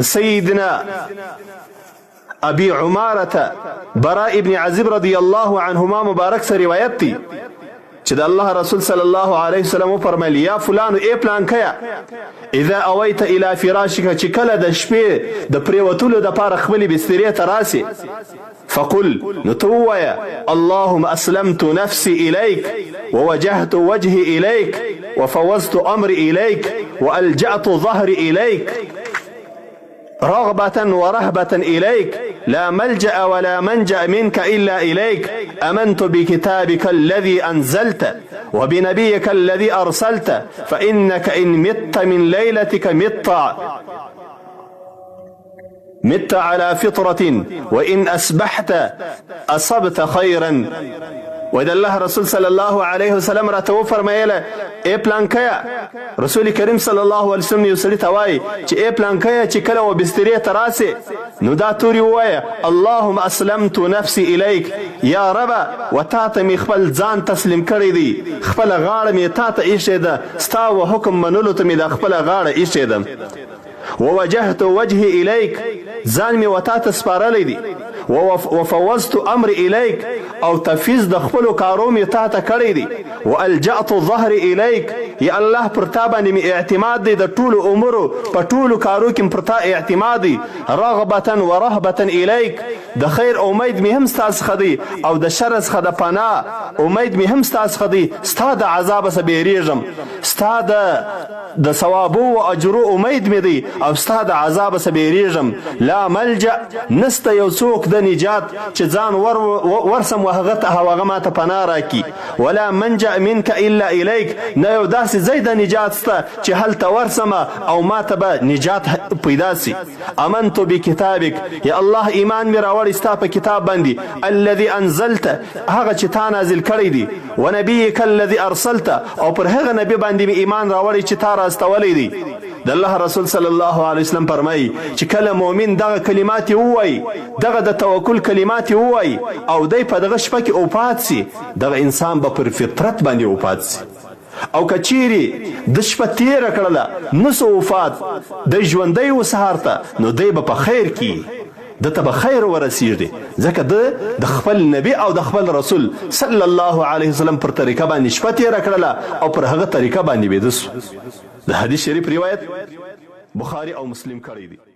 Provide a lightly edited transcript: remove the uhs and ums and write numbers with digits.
سيدنا ابي عمارة براء ابن عزب رضی الله عنهما مبارک سره روایت دی چې د الله رسول صلی الله علیه وسلم وفرمایل یا فلان ای پلان کیا اذا اویت الى فراشک چې کله د شپې د پریوتلو د پاره خپلې بسترې ته راسې فقل نو ته ووایه اللهم اسلمت نفسي اليك ووجهت وجهي اليك وفوضت امري اليك والجأت ظهري اليك رغبة ورهبة إليك لا ملجأ ولا منجأ منك إلا إليك أمنت بكتابك الذي أنزلت وبنبيك الذي أرسلت فإنك إن مت من ليلتك مت مت على فطرة وإن أسبحت أصبت خيرا. وای د الله رسول صلی الله علیه وسلم راته وفرمایله ای پلانکیه رسول کریم صلی الله علیه وسلم یو سړي ته وایي چې ای پلانکیه چې کله و بسترې ته راسې نو دا توري ووایه اللهم اسلمت نفسي الیک یا ربه و تا ته مې خپل ځان تسلیم کړی دی خپله غاړه مې تا ته ایښې ده ستا و حکم منلو ته مې دا خپله غاړه ایښې ده. ووجهت وجهي الیک ځان مې وتا ته سپارلی دی وفوضت امري الیک او تفیض د خپلو کارو مې تا ته کړی دی والجأت ظهري الیک یا الله پر تا باندې مې اعتماد دی د ټولو امورو په ټولو کارو کې پر تا اعتماد دی رغبة ورهبة الیک د خیر امید مې هم ستا څخه دی او د شر څخه د پناه امید مې هم ستا څخه دی ستا د عذاب څخه بیریږم ستا د د ثوابو و اجرو امید مې دی او ستا د عذاب څخه بیریږم لا ملجأ نسته یو څوک د نجات چې ځان ور ورسم و هغه ته او هغه ماته پناه راکړي ولا منجأ منک الا الیک نه یو داسې ځای د نجات سته چې هلته ورسم او ماته به نجات پیدا سي امنت بکتابک یا الله ایمان مې راوړی ستا په کتاب باندې الذي انزلت هغه چې تا نازل کړی دی ونبیک الذی ارسلت او پر هغه نبی باندې مې ایمان راوړی چې تا راستولی دی. د الله رسول صلی الله علیه وسلم فرمایي چې کله مؤمن دغه کلمات ووایي، دغه د توکل کلمات ووایي او دی په دغه شپه کې وفات سي، دغه انسان به پر فطرت باندې وفات سي. او که چیرې ده شپه تیره کړله نسو وفات، دی ژوندی و سهار ته، نو دی به په خیر کې وي. ده ته به خیر ورسیږي ځکه ده د خپل نبی او د خپل رسول صلی الله علیه وسلم پر طریقه باندې شپه تیره کړله او پر هغه طریقه باندې ویده سو. د حدیث شریف روایت بخاری او مسلم کړی دی.